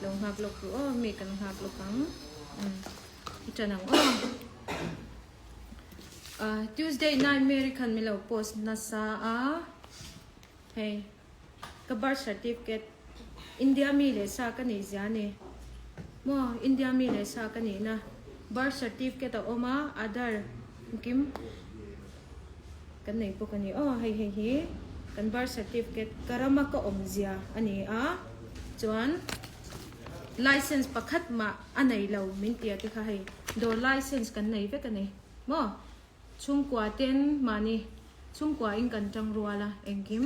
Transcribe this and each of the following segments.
Lo nghak lawk ru aw, mi kan nghak lawk ang. Umm i ṭan ang aw. Ah Tuesday Nightmare khan min lo post nasa a, hei ka birth certificate India mi leh sa ka nih zia a ni maw, India mi leh sa ka nihna birth certificate a awm a, Aadhaar engkim. Kan nei bawk a ni aw, hei hei hi kan birth certificate ka rama ka awm zia a ni a, chuan license pakhat mah a nei lo min ti a te kha hei dawr license kan nei vek a ni maw, chhungkua ten mahni chhungkua in kan tang rual a engkim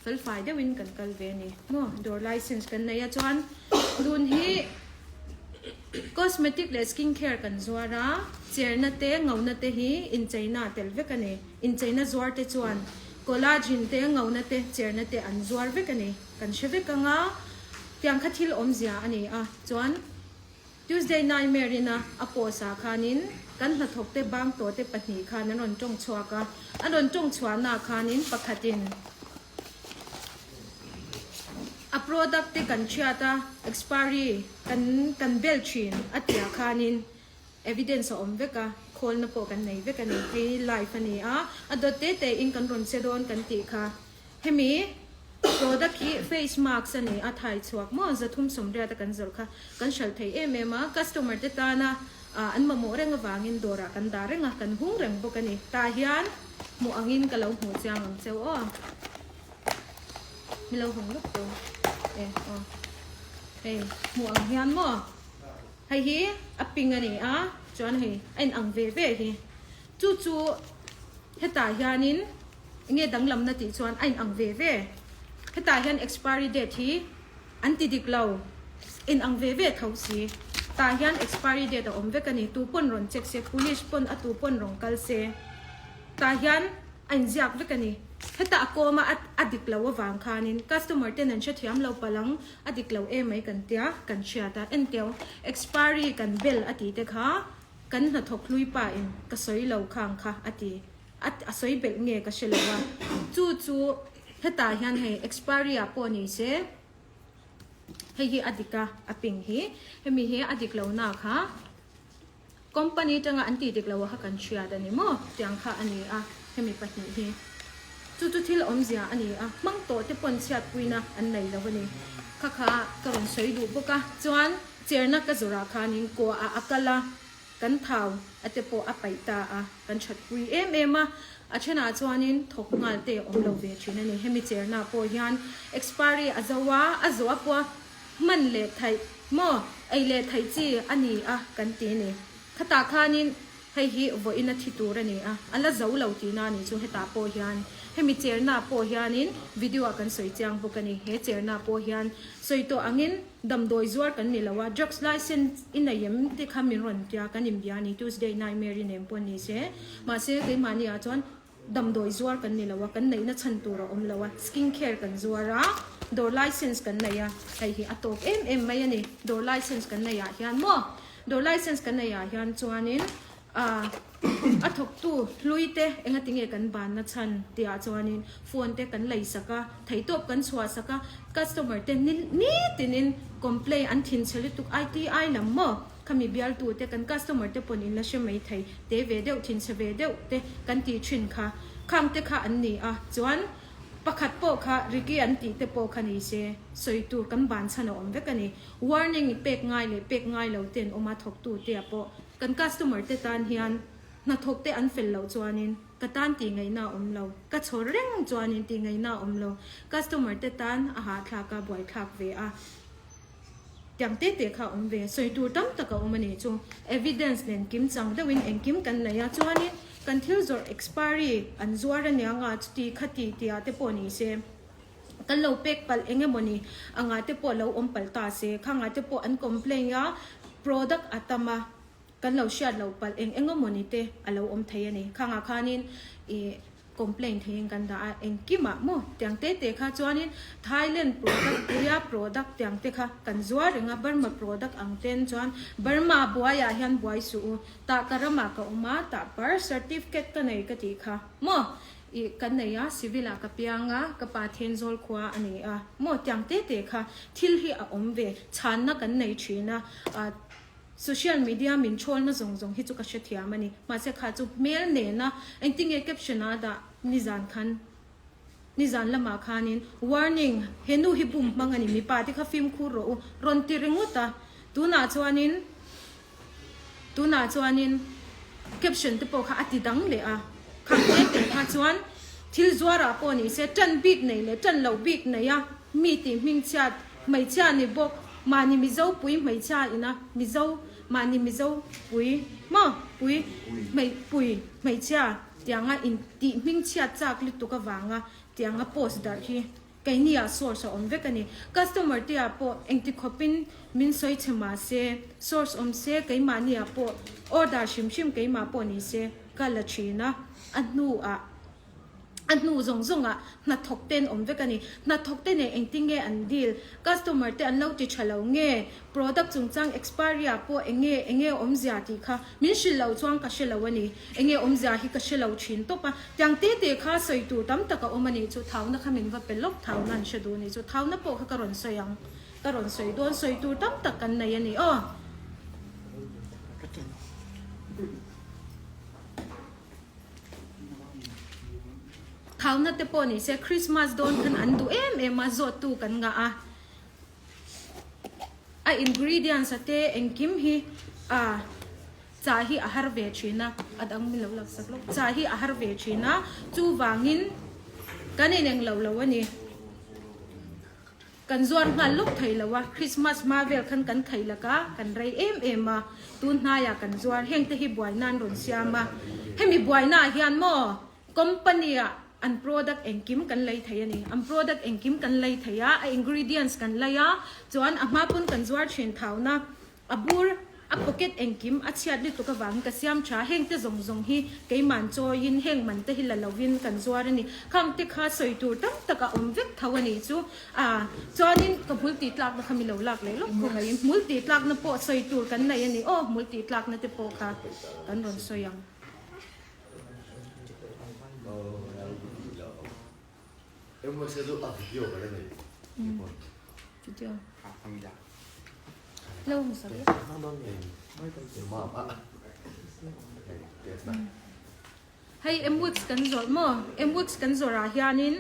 felfai deuh in kan kal ve a ni maw, dawr license kan nei a chuan tun hi. Cosmetic leh skin care kan zuar a, cherna te ngona te hi incheina a tel vek a ni. Incheina zuar te chuan collagen te ngona te cherna te an zuar vek a ni. Kan hre vek ang a, tiang kha thil awmzia a ni a. Chuan Tuesday Nightmare ina a post ah khanin kan hnathawk te bang tawh te pahnih khan an rawn tawng chhuak a, an rawn tawng chhuahna ah khanin pakhatin, A product te kan chhiat a, expiry kan kan bel thin a tih ah khanin evidence a awm vek a, khawlna pawh kan nei vek a ni. Hei live a ni a, a dawt te te in kan rawn che dawn kan tih kha. Hemi product hi face mask a ni a, thai chhuak maw 380 a kan zawrh kha kan hralh thei em em a, customer te tana an mamawh reng avangin dawrah kan dah reng a, kan hung reng bawk a ni. Tah hian hmuh angin ka lo hmuh chiang ang cheu aw. Mi lo hawng lawk tawh e aw. Hei hmuh ang hian maw hei hi a ping a ni a chuan hei a in ang ve ve hi chu chu hetah hianin enge danglamna tih chuan a in ang ve ve hetah hian expiry date hi an ti dik lo in ang ve ve tho si tah hian expiry date a awm vek a ni tu pawn rawn check se police pawn a tu pawn rawn kal se tah hian A inziak vek a ni. Heta a kawm a, a dik lo avang khanin customer ten an hrethiam lo palh ang, a dik lo emai kan tia, kan hriat a. Enteu, expiry kan bel a tih te kha kan hnathawk hlui pa in ka sawi lo khang kha a ti. A a sawi belh nge ka hre lo a. Chu chu hetah hian hei expiry ah pawh ni se hei hi a dik a, a ping hi. Hemi hi a dik lohna kha. Company tanga an tih dik lo a kha kan hriat a ni maw? Tiang kha a ni a, hemi pahnih hi. Chu chu thil awmzia a ni a, hmang tawh te pawn chhiatpuina an nei lo a ni. Kha kha ka rawn sawi duh bawk a, chuan cherna ka zawrah khanin kua ah a kal a, kan thau a te pawh a paih ta a, kan thatpui em em a, a thenah chuanin thawk nghal te a awm lo ve thin a ni. Hemi cherna pawh hian expiry a zo a, a zawh a pawh a. Hman leh theih maw? Ei leh theih chi a ni a kan ti ni. Khatah khanin hei hi vawiin a thi tur a ni a, a la zo lo tihna a nih chu hetah pawh hian. Hemi cherna pawh hianin video ah kan sawi chiang bawk a ni. He cherna pawh hian sawi tawh angin damdawi zuar kan ni lo a, drugs license i nei em te kha min rawn tia kan inbia a ni, Tuesday Nightmare-i nen pawh ni se. Mahse keimahni ah chuan Damdawi zuar kan ni lo a, kan neihna chhan tur a awm lo a, skin care kan zuar a, dawr license kan nei a, hei hi a tawp em em mai a ni, dawr license kan neih ah hian maw, dawr license kan neih ah hian chuanin ah a thawktu hlui te engati nge kan banna chhan tih ah chuanin phone te kan lei sak a, theihtawp kan chhuah sak a, customer te ni nitinin complain an thinchhe lutuk ITI lam maw. Khami bialtu te kan customer te pawn in la hre mai thei te ve deuh thinchhe ve deuh te kan tih thin kha khang te kha an ni a chuan pakhat pawh kha Ricky an tih te pawh kha ni se sawi tur kan ban chhan a awm vek a ni warning pek ngai leh pek ngai lo te an awm a thawk tu te ah pawh kan customer te tan hian hnathawk te an fel loh chuan in ka tan tih ngaihna a awm lo ka chhawr reng chuan in tih ngaihna a awm lo customer te tan a hahthlak a buaithlak ve a. Tiang te te kha a awm ve, sawi tur tam tak a awm a nih chu. Evidence nen kim chang deuhin engkim kan nei a, chuanin kan thil zawrh expiry an zuar ania nga chuti khati tih ah te pawh ni se, kan lo pek palh eng emawni angah te pawh lo awm palh ta se, khangah te pawh an complain a, product a tam a, kan lo hriat loh palh eng eng emawni te a lo awm thei a ni. Khangah khanin ih. Complaint theihin kan dah a, engkimah maw tiang te te kha chuanin Thailand product, Korea product tiang te kha kan zuar reng a, Burma product ang ten chuan Burma buaiah hian buai suh u, tah ka ramah ka awm a, tah birth certificate ka nei ka tih kha maw. I kan nei a, civil ah ka piang a, ka pa Thenzawl khua a ni a, maw tiang te te kha thil hi a awm ve, chhanna kan nei thin a, ah social media min chhawlna zawng zawng hi chu ka hrethiam a ni, mahse kha chu hmel nena engtinge caption ah dah nizan khan nizan lamah khanin warning he nu hi bum hmang a ni, mipa te kha fimkhur rawh u rawn ti ringawt a, tunah chuanin. Tunah chuanin caption te pawh kha a ti dang leh a, khang te te kha chuan thil zuarah pawh ni se tan bik nei leh tan loh bik nei a, mi tih hmingchhiat hmeichhia ni bawk mahni Mizo pui hmeichhia ina Mizo mahni Mizo pui maw pui hmei pui hmeichhia tianga in tih hmingchhiat chak lutuk avanga tianga post darh hi Keini ah source a awm vek a ni. Customer te ah pawh engti khawpin min sawi chhe mah se, source awm se keimahni ah pawh order hrim hrim keimah pawh ni se ka la thin a, a hnu ah a hnu zawng zawng ah hnathawk te an awm vek a ni. Hnathawk te nen engtin nge an deal, customer te an lo ti tha lo nge, product chungchang expiry ah pawh enge enge awmzia tih kha min hrilh loh chuan ka hre lo a ni. Enge awmzia hi ka hre lo thin tawp a, tiang te te kha sawi tur tam tak a awm a nih chu, thauna kha min va pe lawk, thauna an hre duh a nih chu, thauna pawh kha ka rawn sawi ang, ka rawn sawi dawn, sawi tur tam tak kan nei a ni aw. Thauna te pawh ni se Christmas dawn khan an duh em em a, zawt tu kan ngah a. A ingredients a te engkim hi a chah hi a har ve thin a, a dang min lo lak sak lawk, chah hi a har ve thin a, chuvangin kan ineng lo lo a ni. Kan zuar nghal lawk thei lo a, Christmas hma vel khan kan khaih lak a, kan rei em em a, tun hnaiah kan zuar, heng te hi buaina an rawn siam a, hemi buaina ah hian maw Company ah an product engkim kan lei thei a ni. An product engkim kan lei thei a, a ingredients kan lei a, chuan a hma pawn kan zuar thin thauna, a bur, a pocket engkim a chhiat lutuk avangin ka siam tha. Heng te zawng zawng hi keiman chawiin heng man te hi la lovin kan zuar a ni. Khang te kha sawi tur tam tak a awm vek tho a nih chu. A, chuanin ka hmul tih tlakna kha mi lo lak leh lawk khawng aiin hmul tih tlakna pawh sawi tur kan nei a ni. Aw, hmul tih tlakna te pawh kha kan rawn sawi ang. Hei Emwix kan zawrh maw? Emwix kan zawrh ah hianin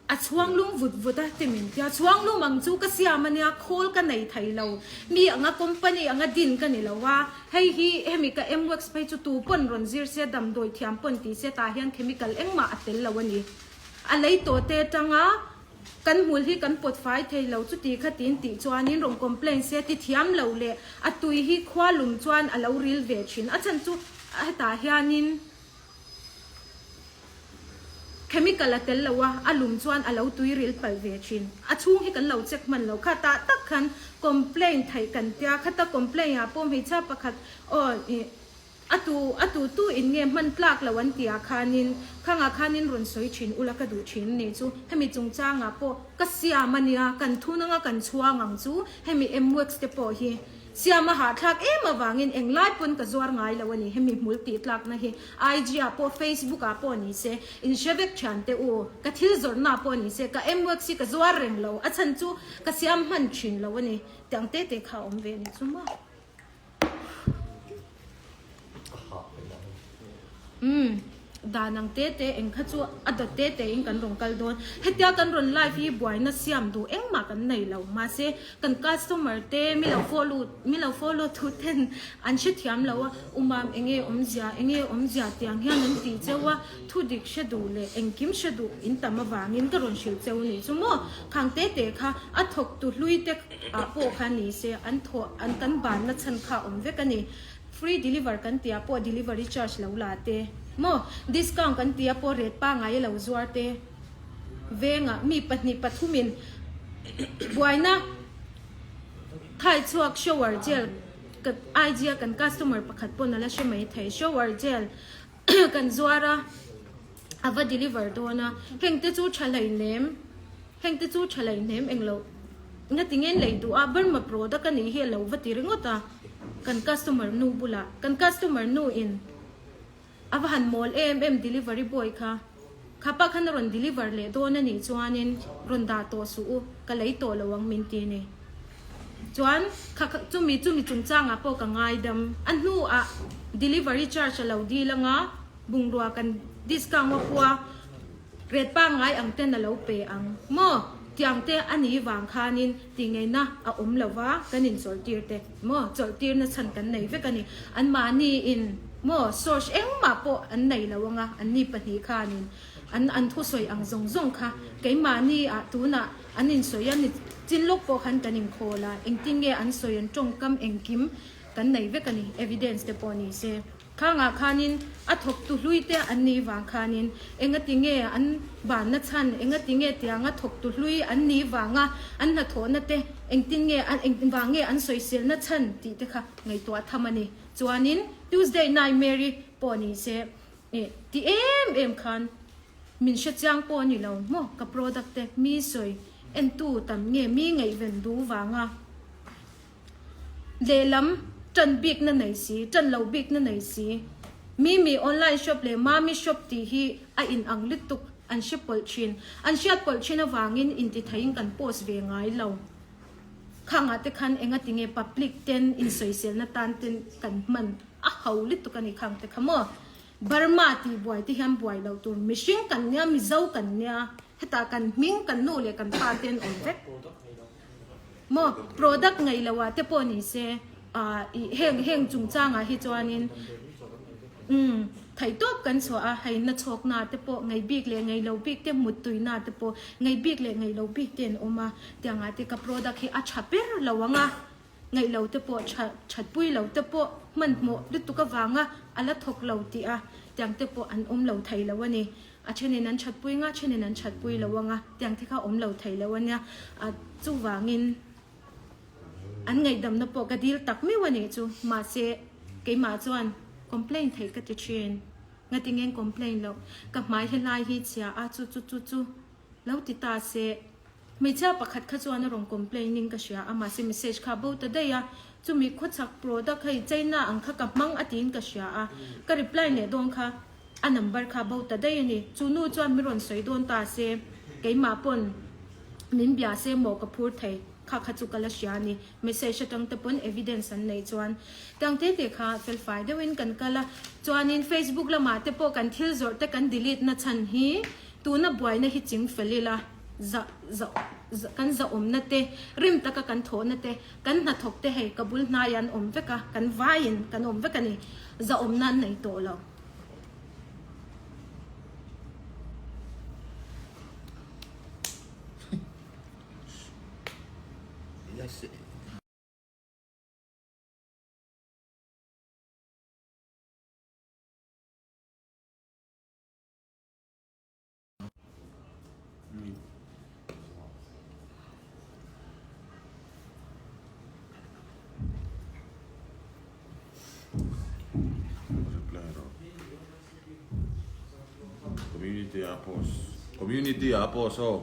A chhuang lum vut vut a ti min tia, chhuang lum ang chu ka siam a nia, khawl ka nei thei lo, mi anga company anga din ka ni lo a, hei hi hemi ka MWex phei chu tu pawn rawn zir se, damdawi thiam pawn ti se tah hian chemical engmah a tel lo a ni. A lei tawh te atanga kan hmul hi kan pawt fai thei lo chuti kha tin tih chuanin rawn complain se ti thiam lo leh a tui hi khua lum chuan a lo ril ve thin a chhan chu hetah hianin Chemical a tel lo a, a lum chuan a lo tui ril palh ve thin. A chhung hi kan lo check hman lo. Kha tah tak khan complain theih kan tia, khata complain ah pawh hmeichhia pakhat aw ih a tu a tu tu in nge hman tlak lo an tih ah khanin khangah khanin rawn sawi thin ula ka duh thin a nih chu. Hemi chungchangah pawh ka siam a nia, kan thun anga kan chhuang ang chu hemi MWex te pawh hi. Siam a hahthlak em avangin englai pawn ka zuar ngai lo a ni, hemi hmul tih tlakna hi IG ah pawh Facebook ah pawh ni se in hre vek thian teh u, ka thil zawrhna ah pawh ni se ka MWex hi ka zuar reng lo, a chhan chu ka siam hman thin lo a ni, tiang te te kha a awm ve a ni chu maw. Umm dan ang te te eng kha chu a dawt te te in kan rawn kal dawn. Hetia kan rawn live hi buaina siam duh engmah kan nei lo. Mahse kan customer te mi lo follow mi lo follow tu ten an hrethiam lo a, umam enge awmzia enge awmzia tiang hian an tih cheu a, thu dik hre duh leh engkim hre duh in tam avangin ka rawn hrilh cheu ni chu maw. Khang te te kha a thawk tu hlui te ah pawh kha ni se an thawh an kan banna chhan kha awm vek a ni. Free deliver kan tia pawh delivery charge lo la te maw, discount kan tia pawh rate pangai a lo zuar te vengah mi pahnih pathumin buaina thai chhuak shower gel ka IG a kan customer pakhat pawn a la hre mai thei shower gel kan zuar a a va deliver dawn a heng te chu tha hleinem heng te chu tha hleinem englo ngatinge lei duh a Burma product a nih hi a lo va ti ringawt a kan customer nu bulah kan customer nu in a va han mawl em em delivery boy kha. Kha pa khan a rawn deliver leh dawn a nih chuanin rawn dah tawh suh u, ka lei tawh lo ang min ti ni. Chuan kha chumi chumi chungchangah pawh ka ngaidam. A hnuah delivery charge a lo dil anga bungrua kan discount a pua rate pangngai ang ten a lo pe ang maw? Tiang te a nih vang khanin tih ngeina a awm lo va, kan inchawlhtir te maw? Chawlhtirna chhan kan nei vek a ni. Anmahni in maw source engmah pawh an nei lo anga anni pahnih khanin an an thusawi ang zawng zawng kha keimahni ah tunah An insawi a ni chin lawk pawh khan kan inkhawl a, engtin nge an sawi an tawngkam engkim kan nei vek a ni, evidence te pawh ni se. Khangah khanin a thawktu hlui te an nih vang khanin engati nge an banna chhan, engati nge tianga thawktu hlui an nih vanga an hnathawhna te engtin nge an eng vang nge an sawiselna chhan tih te kha ngaihtuah tham a ni. Chuanin Tuesday Nightmare-i pawh ni se ti em em khan Min hre chiang pawh a ni lo maw ka product te mi sawi entu tam nge mi ngaihven duh vanga lehlam tan bik na nei si tan lo bik na nei si mi mi online shop leh mami shop tih hi a in ang lutuk an hre pawlh thin an hriat pawlh thin avangin inti theiin kan post ve ngai lo khangah te khan enga tinge public ten insawiselna tan ten kan hman a ho lutuk a ni khang te kha maw. Burma tih buai te hian buai loh tur mihring kan nia Mizo kan nia hetah kan hming kan nu leh kan pa te an awm vek maw product ngaih loh ah te pawh ni se ah ih heng heng chungchang ah hi chuanin umm theihtawp kan chhuah a hei na chhawk na te pawh ngaih bik leh ngaih loh bik te muttui na te pawh ngaih bik leh ngaih loh bik te an awm a tiang ah te ka product hi a tha ber lo ang a. Ngaih lo te pawh tha thatpui lo te pawh hmanhmawh lutuk avanga a la thawk lo tih a tiang te pawh an awm lo thei lo a ni. A thenin an thatpui nga, thenin an thatpui lo anga tiang te kha awm lo thei lo a nia. A chuvangin an ngaihdamna pawh ka dil tak meuh a nih chu. Mahse keimah chuan complain theih ka ti thin. Ngatinge complain loh? Ka hmai helai hi chhia a chu chu chu chu lo ti ta se. Hmeichhia pakhat kha chuan a rawn complain in ka hria a, mahse message kha a bo ta daih a, chumi khawchhak product hei China ang kha ka hmang a tiin ka hria a, ka reply leh dawn kha a number kha a bo ta daih a ni. Chu nu chuan mi rawn sawi dawn ta se, keimah pawn min bia se maw ka phur thei, kha kha chu ka la hria a ni. Message atang te pawn evidence an neih chuan tiang te te kha felfai deuhin kan kal a, chuanin Facebook lamah te pawh kan thil zawrh te kan delete na chhan hi tuna buaina hi ching fel ila. Za, za, za, kan zahawmna te, rim taka kan thawhna te, kan hnathawk te hei ka bul hnaiah an awm vek a, kan vaiin kan awm vek a ni. Zahawmna an nei tawh lo. Community ah post Community ah post aw.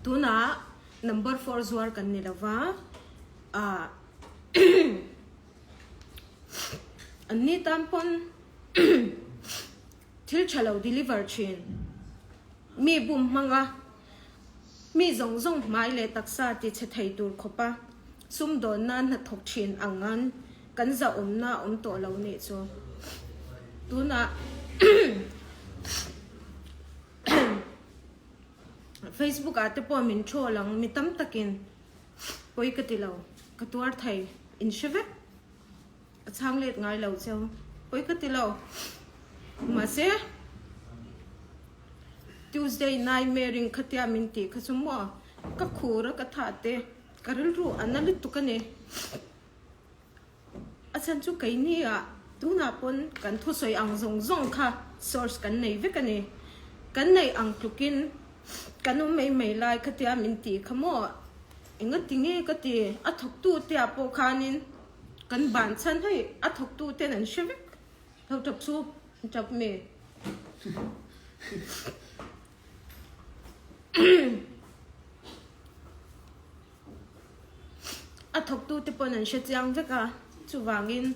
Tunah number four zuar kan ni lova ah an ni tan pawn thil tha lo deliver thin mi bum hmanga Mi zawng zawng hmai leh taksa ti chhe thei tur khawpa sumdawn nan hnathawk thin ang an kan zahawmna a awm tawh lo nih chu. Tunah Facebook ah te pawh min troll ang mi tam takin pawi ka ti lo, ka tuar thei in hre vek. A chhang let ngai lo cheu. Pawi ka ti lo. Mahse, Tuesday nightmare in khatia min tih kha chu maw ka khur a ka thah te ka rilru a na lutuk a ni. A chhan chu keini ah tunah pawn kan thusawi ang zawng zawng kha source kan nei vek a ni. Kan neih ang tlukin kan awm mai mai lai khatia min tih kha maw enga ti nge ka ti a thawktu te ah pawh khanin kan ban chhan hei a thawktu ten an hre vek. Tho tap chu tap mi. A thawktute pawn an hre chiang vek a, chuvangin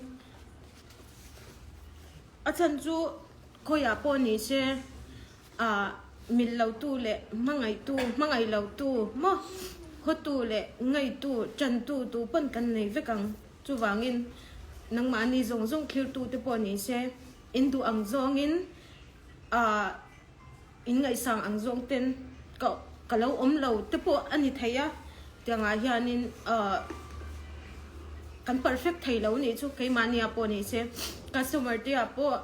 a chhan chu khawiah pawh ni se ah mil lotu leh hmangaihtu, hmangaih lotu maw hawtu leh ngaitu, tantu tu pawn kan nei vek ang. Chuvangin nangmahni zawng zawng thlirtute pawh ni se in duh ang zawngin ah In ngaihsang ang zawng ten ka ka lo awm lo te pawh a ni thei a, tiangah hianin ahh kan perfect thei lo nih chu keimahnia pawh ni se customer te ah pawh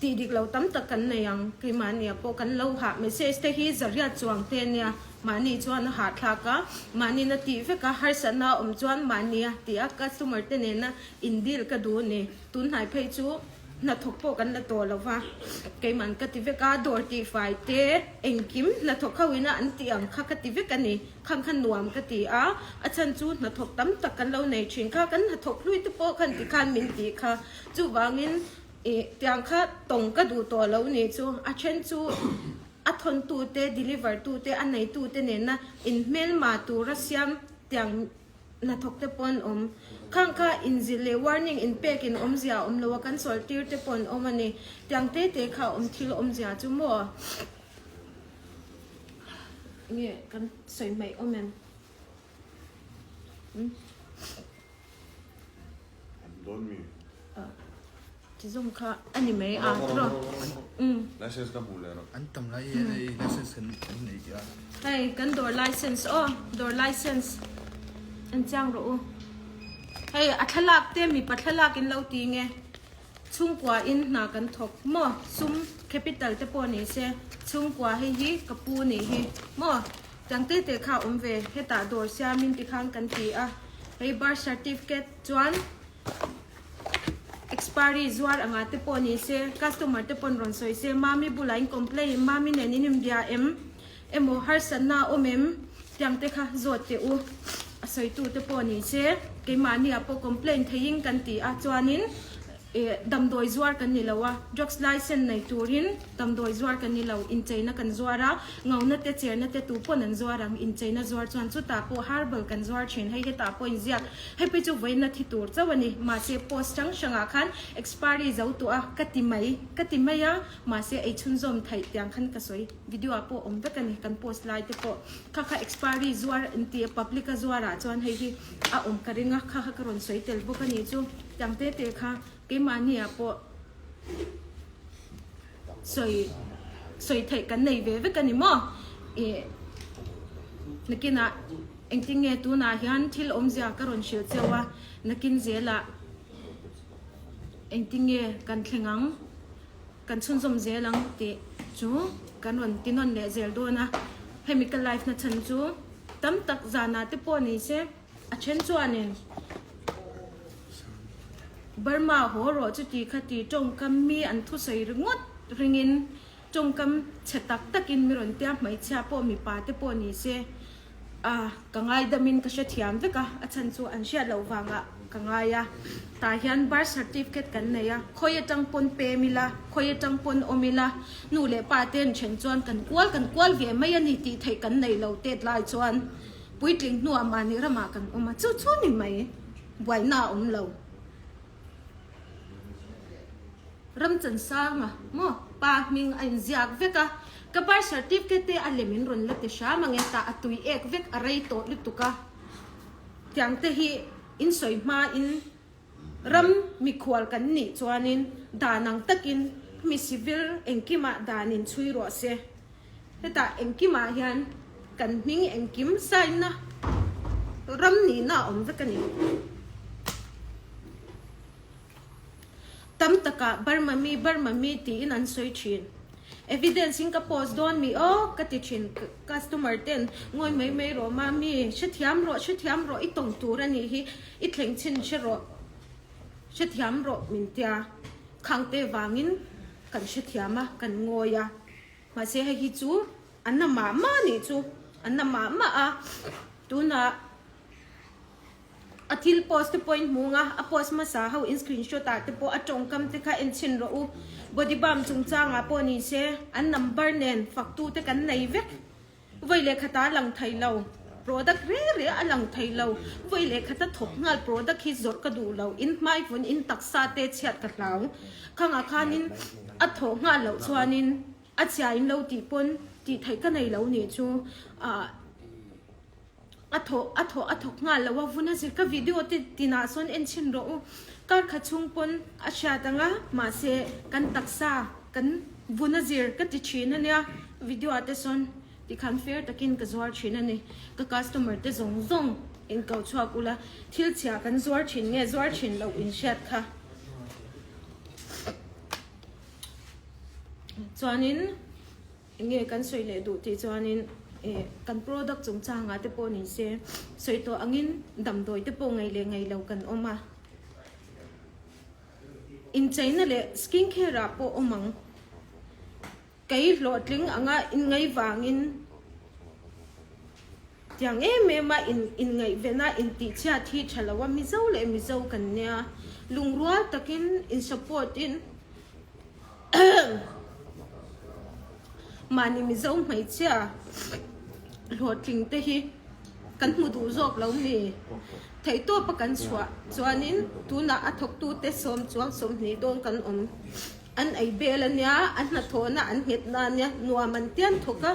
tih dik lo tam tak kan nei ang keimahnia pawh kan lo hah message te hi zariat chuang te ania mahni chuan a hahthlak a mahni na tih vek a harsatna a awm chuan mahnia tih a customer te nena in deal ka duh a ni. Tunhnai phei chu hnathawk pawh kan la tawh lo va, keiman ka ti vek a, dawr tihfai te engkim hnathawk ho ina an tih ang kha ka ti vek a ni, khang kha nuam ka ti a, a chhan chu hnathawk tam tak kan lo nei thin kha, kan hnathawk hlui te pawh khan ti khan min tih kha, chuvangin ih tiang kha tawng ka duh tawh lo ni chu, a then chu a thawntu te deliver tu te a neitu te nena inhmelma tura siam tiang. Hnathawk te pawh an awm. Khang kha inzilh leh warning inpek in awmzia a awm lo a, kan sawl tir te pawh an awm a ni. Tiang te te kha a awm thil awmzia chu maw? Nge kan sawi hmaih awm em? Umm. Dawn mi? Ti zawng kha a ni mai a tiraw? Umm. License ka hmuh leh rawh. An tam lai hian hei license kan kan nei tih a. Hei kan dawr license aw dawr license en chiang rawh u. Hei a thlalak te mipa thlalak in lo ti nge chhungkua in hna kan thawk maw sum capital te pawh ni se chhungkua hei hi ka pu nih hi maw tiang te te kha a awm ve hetah dawr siam in tikhan kan ti a hei birth certificate chuan Expiry zuar anga te pawh ni se, customer te pawn rawn sawi se, Mami bulah in complain, Mami nen in inbia em? Emaw harsatna a awm em? Tiang te kha zawt teh u. A sawitu te pawh ni se, keimahni ah pawh complain theihin kan ti a, chuanin eh damdawi zuar kan ni lo a, drugs license nei turin damdawi zuar kan ni lo, incheina kan zuar a, ngauna te cherna te tu pawn an zuar ang, incheina zuar chuan chutah pawh herbal kan zuar thin, hei hetah pawh inziak. Hei phei chu vawiina thi tur chauh a ni. Mahse post hrang hrangah khan expiry zo tawh a ka ti mai ka ti mai a, mahse ei chhunzawm theih tiang khan ka sawi. Video ah pawh awm vek a ni kan post lai te pawh. Kha kha expiry zuar an ti a public a zuar ah chuan hei hi a awm ka ring a, kha kha ka rawn sawi tel bawk a nih chu. Tiang te te kha keimahni ah pawh sawi sawi theih kan nei ve vek a ni maw? Ih nakinah. Engtin nge tunah hian thil awmzia ka rawn hrilh cheu a, nakin zelah engtin nge kan thleng ang, kan chhunzawm zel ang tih chu kan rawn ti nawn leh zel dawn a. Hemi ka live na chhan chu tam tak zanah te pawh ni se a then chuanin Burma haw rawh chuti khati tawngkam mi an thusawi ringawt ringin tawngkam chhe tak takin mi rawn tia hmeichhia pawh mipa te pawh ni se A, ka ngaidamin ka hrethiam vek a, a chhan chu an hriat loh vangah ka ngai a. Tah hian birth certificate kan nei a, khawi atang pawn pem ila, khawi atang pawn awm ila, nu leh pa te an then chuan kan kual kan kual ve mai a ni tih theih kan nei lo tet lai chuan puitling hnuah mahni ramah kan awm a, chu chu ni mai buaina a awm lo. Ramchansanga maw pa hming a inziak vek a, ka birth certificate te a lem in rawn la ti hram ang e, tah a tui ek vek a rei tawh lutuk a, tiang te hi in sawi hma in ram mikhual kan nih chuanin dan ang takin mi civil engkimah dan in chhui rawh se, hetah engkimah hian kan hming engkim sign na. Ram nihna a awm vek a ni. Tam takah Burma mi, Burma mi tiin an sawi thin. Evidence in ka post dawn mi aw ka ti thin. Customer ten ngawi mai mai rawh mami, hrethiam rawh, hrethiam rawh, i tawng tur a nih hi, i thleng chhin hre rawh, hrethiam rawh min tia. Khangte vangin kan hrethiam a, kan ngawi a. Mahse hei hi chu a na mah mah a nih chu, a na mah mah a. Tunah a thil post te pawh in hmu ang a, a post hmasa ho in screenshot ah te pawh a tawngkam te kha en chhin rawh u. Body balm chungchangah pawh ni se an number nen faktu te kan nei vek. Vawi leh khatah a lang thei lo, product reng reng a lang thei lo. Vawi leh khata thawk nghal product hi zawrh ka duh lo, in hmai vun in taksa te chhiat ka hlau. Khangah khanin a thawh nghal loh chuanin a chhia in lo tih pawn tih theih ka nei lo nih chu. Ahh. A thawh a thawh a thawk nghal lo a, vun a zir ka video te tinah sawn en chhin rawh u. Kar khat chhung pawn a hriat ang a, mahse kan taksa kan vun a zir ka ti thin a nia, video ah te sawn tikhan fair takin ka zuar thin a ni. Ka customer te zawng zawng in ko chhuak ula, thil chhia kan zuar thin nge zuar thin loh in hriat kha. Chuanin. Enge kan sawi leh duh tih chuanin eh kan product chungchangah te pawh ni se sawi tawh angin damdawi te pawh ngei leh ngei lo kan awm a. Incheina leh skin care ah pawh awm ang. Kei hlawhtling anga inngai vangin tiang em em a in inngaihven a intihchhiat hi tha lo a Mizo leh Mizo kan nia lungrual takin in support in Mahni Mizo hmeichhia hlawhtling te hi kan hmu duh zawk lo mi? Theihtawp a kan chhuah chuanin tunah a thawktute sawm chuang 20 dawn kan awm. An ei bel a nia, an hnathawhna an nghet na a nia, nuam an tian thawk a.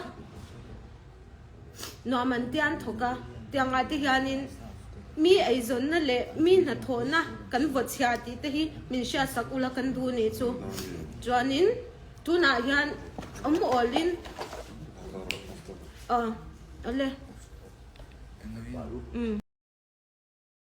Nuam an tian thawk a, tiangah te hianin mi eizawnna leh mi hnathawhna kan vaw chhia tih te hi min hriatsak ula kan duh nih chu. Chuanin tunah hian awm awlin aw awle. Umm.